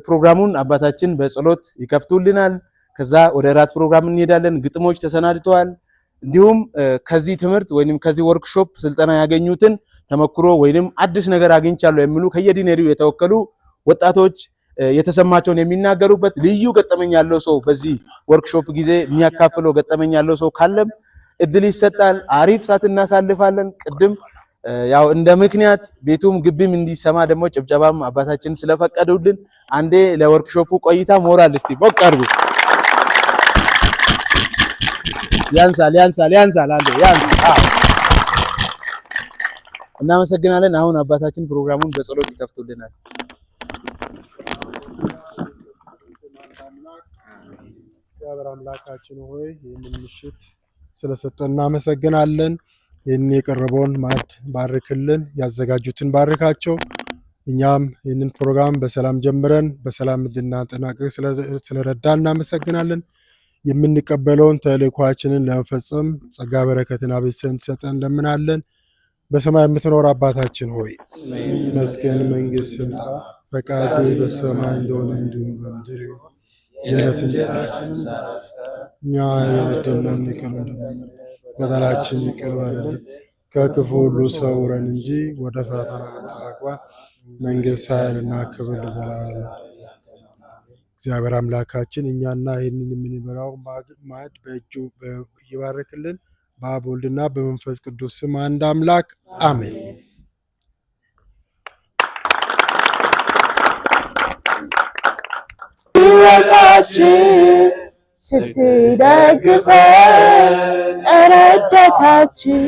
ፕሮግራሙን አባታችን በጸሎት ይከፍቱልናል። ከዛ ወደ እራት ፕሮግራም እንሄዳለን። ግጥሞች ተሰናድተዋል። እንዲሁም ከዚህ ትምህርት ወይንም ከዚህ ወርክሾፕ ስልጠና ያገኙትን ተመክሮ ወይንም አዲስ ነገር አግኝቻለሁ የሚሉ ከየ deanery ው የተወከሉ ወጣቶች የተሰማቸውን የሚናገሩበት፣ ልዩ ገጠመኝ ያለው ሰው በዚህ ወርክሾፕ ጊዜ የሚያካፍለው ገጠመኝ ያለው ሰው ካለም እድል ይሰጣል። አሪፍ ሰዓት እናሳልፋለን። ቅድም ያው እንደ ምክንያት ቤቱም ግቢም እንዲሰማ ደግሞ ጭብጨባም አባታችን ስለፈቀዱልን አንዴ ለወርክሾፑ ቆይታ ሞራል እስቲ ሞቅ አድርጉ። ያንሳል፣ ያንሳል፣ ያንሳል፣ አንዴ ያንሳል። አዎ፣ እናመሰግናለን። አሁን አባታችን ፕሮግራሙን በጸሎት ይከፍቱልናል። እግዚአብሔር አምላካችን ሆይ፣ ይህንን ምሽት ስለሰጠን እናመሰግናለን። ይህን የቀረበውን ማዕድ ባርክልን፣ ያዘጋጁትን ባርካቸው። እኛም ይህንን ፕሮግራም በሰላም ጀምረን በሰላም እንድናጠናቅቅ ስለረዳን እናመሰግናለን። የምንቀበለውን ተልእኳችንን ለመፈጸም ጸጋ በረከትን አብዝተህ እንድትሰጠን እንለምናለን። በሰማይ የምትኖር አባታችን ሆይ፣ ይመስገን፣ መንግስትህ ትምጣ፣ ፈቃድህ በሰማይ እንደሆነ እንዲሁም በምድር ይሁን። የዕለት እንጀራችንን እኛ የበደልነውን ይቅር እንደምንል በደላችንን ይቅር በለን፣ ከክፉ ሁሉ ሰውረን እንጂ ወደ ፈተና አታግባን። መንግስት፣ ኃይልና ክብር ለዘላለም። እግዚአብሔር አምላካችን እኛና ይህንን የምንበላው ማዕድ በእጁ ይባርክልን። በአብ፣ ወልድና በመንፈስ ቅዱስ ስም አንድ አምላክ አሜን። ሕይወታችን ስትደግፈን ረዳታችን።